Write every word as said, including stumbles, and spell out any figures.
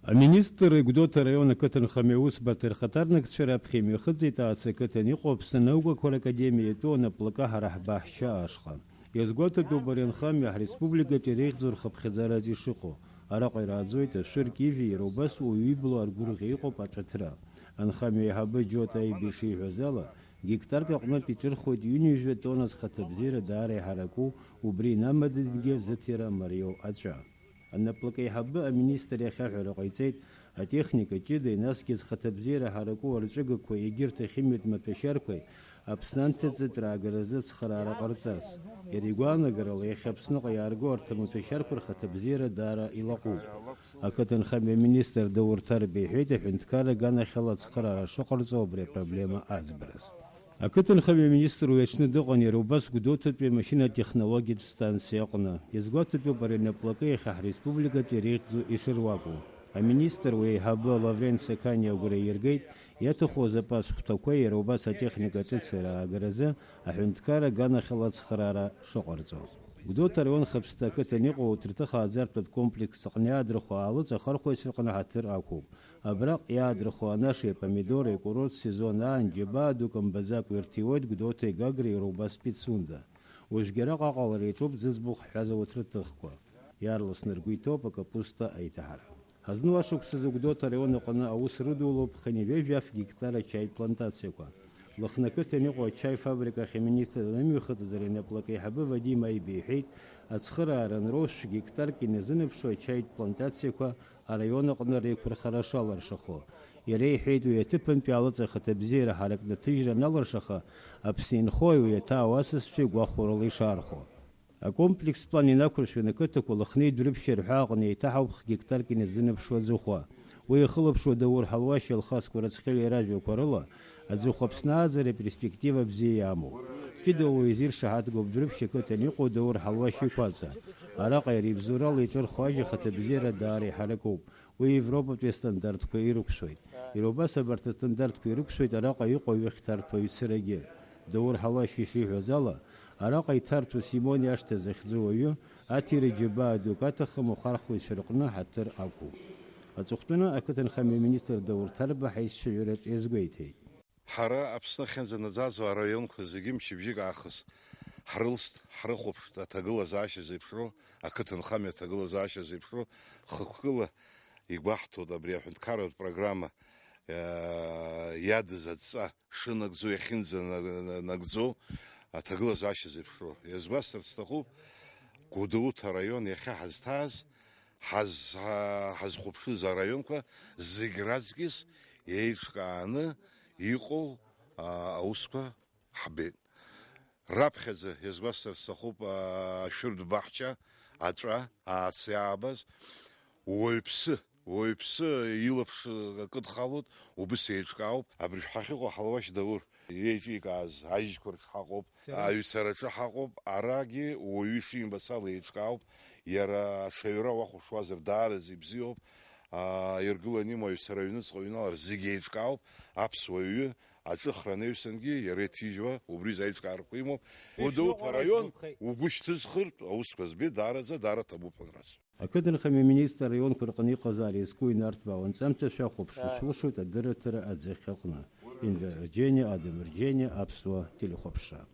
Аминистр Гәдоуҭа араион ақыҭанхамҩа аусбарҭа рхаҭарнакцәа раԥхьа имҩахыҵит Аацы ақыҭан иҟоу Аԥсны анаукақәа ракадемиа иатәу анаплакы ҳара ҳбаҳча ашҟа. Иазгәаҭатәуп ари анхамҩа ҳреспубликаҿы иреиӷьӡоу рхыԥхьаӡараҿы ишыҟоу. Араҟа ираӡоит ашәырк ижәи иара убас уаҩы ибла аргәырӷьа иҟоуп аҿыҭра. Анхамҩа аиҳабы Џьота Аиба ишиҳәаз ала, гектарк аҟнытә иҿырхуеит ҩынҩажәа тонна зхаҭабзиара даара иҳараку, убри инамадазгьы зыҭира мариоу аҵәа. Анаплакы аиҳабы аминистр иахь аҳәара ҟаиҵеит, атехника ҷыдеи, насгьы зхаҭабзиара ҳараку арҵәыгақәеи егьырҭ ахимиатә маҭәашьарқәеи Аԥсны анҭыҵтә раагаразы ацхыраара ҟарҵарц. Иара игәаанагарала, иахьа Аԥсныҟа иаарго арҭ амаҭәашьарқәа рхаҭабзиара даара илаҟәуп. Ақыҭанхамҩа аминистр Даур Ҭарба иҳәеит, аҳәынҭқарра аганахьала ацхыраара шыҟарҵо убри апроблема аӡбараз. Ақыҭанхамҩа аминистр уи аҽны дыҟан иара убас Гәдоуҭатәи амашьынатә технологиатә станциа аҟны. Иазгәаҭатәуп ари анаплакы иахьа ҳреспубликаҿы иреиӷьӡоу ишыруаку. Аминистр уи аиҳабы Лаврент Сақаниа агәра ииргеит, иаҭаху азапас хәҭақәа иара убас атехника ҿыцеи раагаразы аҳәынҭқарра аганахьала ацхыраара шыҟарҵо. Гәдоуҭа араион Хаԥсҭа ақыҭан иҟоу аҭырҭыхааӡартә комплекс аҟны иаадырхәо аалыҵ ахархәаҩцәа рҟны ҳаҭыр ақәуп. Абраҟ иаадырхуа анашеи апомидори акурорттә сезон аан џьабаа дук мбаӡакәа ирҭиуеит Гәдоуҭеи Гагреи иара убас Пицунда. Уажәгьы араҟа аҟалара иаҿуп зыӡбахә ҳҳәаз ауҭраҭыхқәа. Иаарласны ргәы иҭоуп акапуста аиҭаҳара. Ҳазну ашықәсазы Гәдоуҭа араион аҟны аус рыдулоуп хынҩажәи жәаф гектар ачаитә плантациақәа. Лыхны ақыҭан иҟоу ачаи фабрика ахь аминистр данымҩахыҵыз ари анаплак аиҳабы Вадим Аиба иҳәеит, ацхыраара анроу шә-гектарк иназынаԥшуа ачаитә плантациақәа араион аҟны реиқәырхара шалыршахо. Иара иҳәеит, уи аҭыԥантәи алыҵ ахаҭабзиара ҳарак наҭыжьра аналыршаха, Аԥсны инхои уи аҭаау асасцәеи гәахәарыла ишаархәо. Акомплекс план инақәыршәаны ақыҭақәа Лыхнеи Дәрыԥшьи рҳәаа аҟны еиҭаҳауп х-гектарк иназынаԥшуа аӡахәа. Уи иахылаԥшуа Даур Ҳалуашьи Алхас Кәарацхелиа ражәақәа рыла, аӡахәа Аԥсны ааӡара аперспектива бзиа иамоуп. Ҷыда уаҩы изиршаҳаҭгоуп Дәрыԥшь ақыҭан иҟоу Даур Ҳалуашь иқәаҵа. Араҟа иара ибзоурала иҿырхуа ажь ахаҭабзиара даара иҳаракуп. Уи Европатәи астандартқәа ирықәшәоит. Иара убас абарҭ астандартқәа ирықәшәоит араҟа иҟоу аҩы хьҭарҭәаҩцарагьы. Даур Ҳалуашь ишиҳәаз ала, араҟа иҭарҭәо Симони ашҭа захьӡу ауаҩы аҭира џьабаа дук аҭахым ахархәаҩцәа рҟны ҳаҭыр ақәуп. Аҵыхәтәаны ақыҭанхамҩа министр Даур Ҭарба ҳаицәажәараҿ иазгәеиҭеит. Ҳара Аԥсны ахьынӡанаӡаӡо араионқәа зегьы мчыбжьык аахыс ҳрылст, ҳрыхәаԥшт, аҭагылазаашьа зеиԥшроу, ақыҭанхамҩа аҭагылазаашьа зеиԥшроу, хықәкыла игәаҳҭоит абри аҳәынҭқарратә программа, э, иадыз адҵа шынагӡо, иахьынӡанагӡо аҭагылазаашьа зеиԥшроу. Иазгәасҭарц сҭахуп, Гәдоуҭа араион иахьа ҳазҭааз, ҳаз-, ҳазхәаԥшыз араионқәа зегь раҵкьыс еиҿкааны иҟоу, а, аусқәа ҳбеит. Раԥхьаӡа, иазгәасҭарц сҭахуп, а, ашәыртә баҳча аҵәа аацы иаабаз, уаҩԥсы, уаҩԥсы илаԥш акыдхалоит, убыс еиҿкаауп. Абри ҳахьыҟоу Ҳалуашь Даур иеиҿикааз ажьқәа рҿы ҳаҟоуп, аҩцараҿы ҳаҟоуп, арагьы уаҩы ишимбац ала еиҿкаауп, иара аҽаҩра уахәаԥшуазар даараӡа ибзиоуп, аа, иргыланы имоу аҩцара аҩныҵҟа иҩналар зегьы еиҿкаауп, аԥсуа ҩы аҿыхра анаҩсангьы иара иҭижьуа убри изы аиҿкаарақәа имоуп. Гәдоуҭа араион угәы шьҭызхыртә аусқәа збеит, даараӡа, даара ҭабуп ҳәа расҳәоит. Ақыҭанхамҩа министр араионқәа рҟны иҟазаара иазку инарҭбаау анҵамҭа шәахәаԥшра шәылшоит адырраҭара аӡахьа аҟны. Инвер Рџьениа, Адам Рџьениа, Аԥсуа телехәаԥшра.